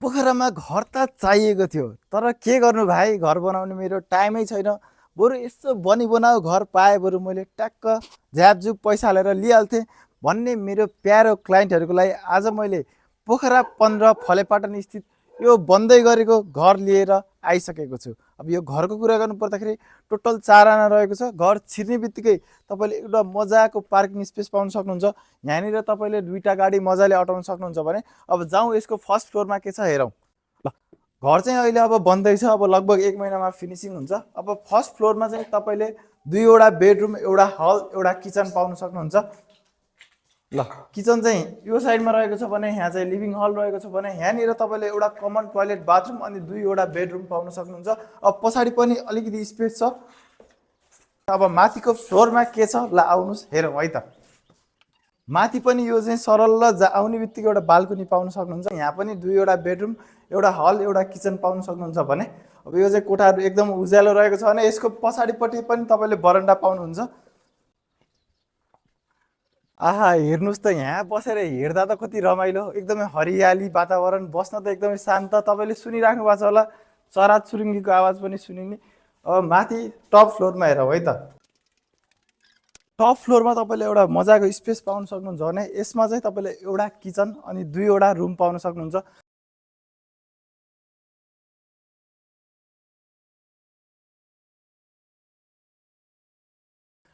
पोखरामा घर त चाहिएको थियो, तर के गर्नु भाइ, घर बनाउने मेरो टाइमै छैन। बरु यसो बनी बनाऊ घर पाए बरु मैले ट्याक्क झ्यापझुप पैसा हालेर लिइहाल्थेँ भन्ने मेरो प्यारो क्लाइन्टहरूको लागि आज मैले पोखरा 15 फलेपाटन स्थित यो बन्दै गरेको घर लिएर आइसकेको छु। अब यो घरको कुरा गर्नु पर्दाखेरि टोटल 4 आना रहेको छ। घर छिर्ने बित्तिकै तपाईँले एउटा मजाको पार्किङ स्पेस पाउन सक्नुहुन्छ। यहाँनिर तपाईँले 2टा गाडी मजाले अटाउन सक्नुहुन्छ भने अब जाउँ यसको फर्स्ट फ्लोरमा के छ हेरौँ। ल, घर चाहिँ अहिले अब बन्दैछ, अब लगभग 1 महिनामा फिनिसिङ हुन्छ। अब फर्स्ट फ्लोरमा चाहिँ तपाईँले 2वटा बेडरुम, एउटा हल, एउटा किचन पाउन सक्नुहुन्छ। ल, किचन चाहिँ यो साइडमा रहेको छ भने यहाँ चाहिँ लिभिङ हल रहेको छ भने यहाँनिर तपाईँले एउटा कमन टोयलेट बाथरुम अनि 2वटा बेडरुम पाउन सक्नुहुन्छ। अब पछाडि पनि अलिकति स्पेस छ। अब माथिको फ्लोरमा के छ ल आउनुहोस् हेरौँ है त। माथि पनि यो चाहिँ सरल र आउने बित्तिकै एउटा बाल्कनी पाउन सक्नुहुन्छ। यहाँ पनि 2वटा बेडरुम, एउटा हल, एउटा किचन पाउन सक्नुहुन्छ भने अब यो चाहिँ कोठाहरू एकदम उज्यालो रहेको छ भने यसको पछाडिपट्टि पनि तपाईँले बरन्डा पाउनुहुन्छ। आहा, हेर्नुहोस् त, यहाँ बसेर हेर्दा त कति रमाइलो, एकदमै हरियाली वातावरण, बस्न त एकदमै शान्त। तपाईँले सुनिराख्नु भएको छ होला चराचुरुङ्गीको आवाज पनि सुनिने। अब माथि टप फ्लोरमा हेरौँ है त। टप फ्लोरमा तपाईँले एउटा मजाको स्पेस पाउन सक्नुहुन्छ भने यसमा चाहिँ तपाईँले एउटा किचन अनि 2वटा रुम पाउन सक्नुहुन्छ।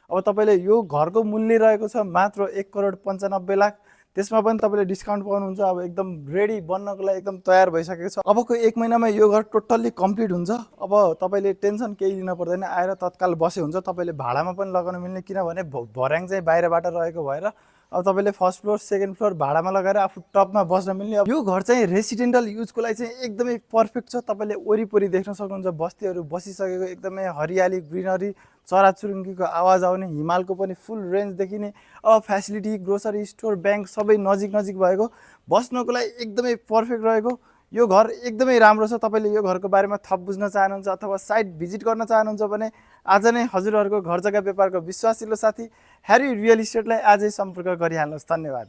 अब तपाईँले यो घरको मूल्य रहेको छ मात्र 1,95,00,000। त्यसमा पनि तपाईँले डिस्काउन्ट पाउनुहुन्छ। अब एकदम रेडी बन्नको लागि एकदम तयार भइसकेको छ। अबको 1 महिनामा यो घर टोटल्ली कम्प्लिट हुन्छ। अब तपाईँले टेन्सन केही लिन पर्दैन, आएर तत्काल बसे हुन्छ। तपाईँले भाडामा पनि लगाउन मिल्ने, किनभने भर्याङ चाहिँ बाहिरबाट रहेको भएर अब तपाईँले फर्स्ट फ्लोर सेकेन्ड फ्लोर भाडामा लगाएर आफू टपमा बस्न मिल्ने। अब यो घर चाहिँ रेसिडेन्टल युजको लागि चाहिँ एकदमै पर्फेक्ट छ। तपाईँले वरिपरि देख्न सक्नुहुन्छ बस्तीहरू बसिसकेको, एकदमै हरियाली ग्रिनरी, चराचुरुङ्गीको आवाज आउने, हिमालको पनि फुल रेन्ज देखिने। अब फ्यासिलिटी, ग्रोसरी स्टोर, ब्याङ्क सबै नजिक नजिक भएको, बस्नको लागि एकदमै पर्फेक्ट रहेको यो घर एकदमै राम्रो छ। तपाईँले यो घरको बारेमा थप बुझ्न चाहनुहुन्छ अथवा साइट भिजिट गर्न चाहनुहुन्छ भने आज नै हजुरहरूको घर जग्गा व्यापारको विश्वासिलो साथी ह्यारी रियल इस्टेटलाई आजै सम्पर्क गरिहाल्नुहोस्। धन्यवाद।